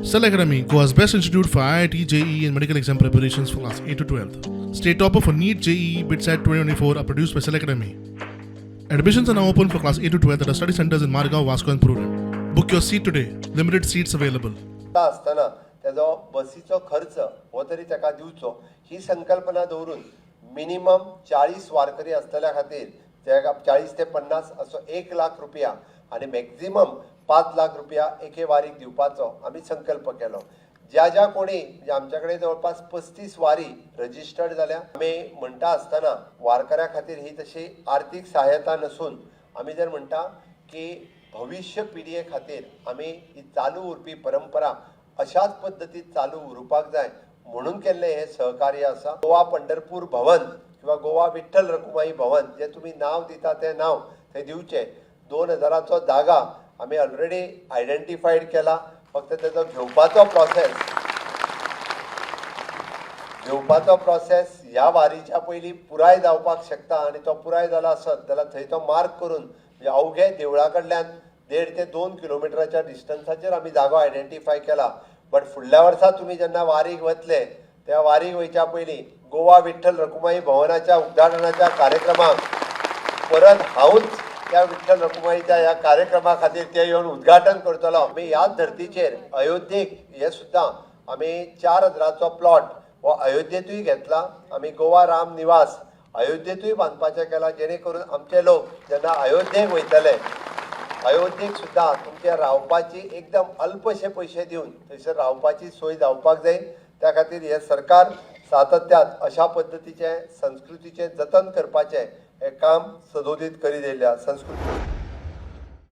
Cell Academy, Goa's best institute for IIT, JEE, and medical exam preparations for class 8 to 12. State topper for NEET, JEE, BITSAT 2024 are produced by Cell Academy. Admissions are now open for class 8 to 12 at our study centers in Margao, Vasco, and Prudent. Book your seat today. Limited seats available. आसतना तेजो बसीचो खर्च हो तरी ताका दिवचो ही संकल्पना दवरून मिनिमम 40 वारकरी आसतल्या खातीर तेका 40 ते 50 असो 1 लाख रुपया आनी मॅक्झिमम 5 लाख रुपया एके वारीक दिवपाचो आमी संकल्प केलो. ज्या ज्या कोणी म्हणजे आमच्या कडेन जवळपास 35 वारी रजिस्टर्ड जाल्या. आमी म्हणटा आसतना वारकऱ्या खातीर ही तशी आर्थीक सहायता नसून आमी जर म्हणटा की भविश्य पिढये खातीर आमी ही चालू उरपी परंपरा अशाच पद्दतीन चालू उरपाक जाय म्हणून केल्लें हें सहकार्य आसा. गोवा पंढरपूर भवन किंवा गोवा विठ्ठल रखुमाई भवन जें तुमी नांव दिता तें नांव थंय दिवचें. 2000चो जागा आमी ऑलरेडी आयडेंटिफायड केला. फक्त तेजो घेवपाचो प्रोसेस ह्या वारीच्या पयलीं पुराय जावपाक शकता आनी तो पुराय जाला आसत जाल्यार थंय तो मार्क करून म्हणजे अवघे देवळा कडल्यान 1.5 ते 2 किलोमिटराच्या डिस्टन्साचेर आमी जागो आयडेंटिफाय केला. बट फुडल्या वर्सा तुमी जेन्ना वारीक वतले, त्या वारीक वयच्या पयलीं गोवा विठ्ठल रखुमाई भवनाच्या उद्घाटनाच्या कार्यक्रमाक परत हांवूच त्या विठ्ठल रखुमाईच्या ह्या कार्यक्रमा खातीर ते येवन उद्घाटन करतलो. आमी ह्याच धर्तीचेर अयोध्येक हे सुद्दां आमी 4000चो प्लॉट हो अयोध्येंतूय घेतला. आमी गोवा राम निवास अयोध्येंतूय बांदपाचें केलां, जेणे करून आमचे लोक जेन्ना अयोध्येक वयतले, अयोध्येक सुद्दां तुमचे रावपाची एकदम अल्पशे पयशे दिवन थंयसर रावपाची सोय जावपाक जाय. त्या खातीर हें सरकार सातत्यान अशा पद्दतीचें संस्कृतीचें जतन करपाचें हें काम सदोदीत करीत येयल्या. संस्कृती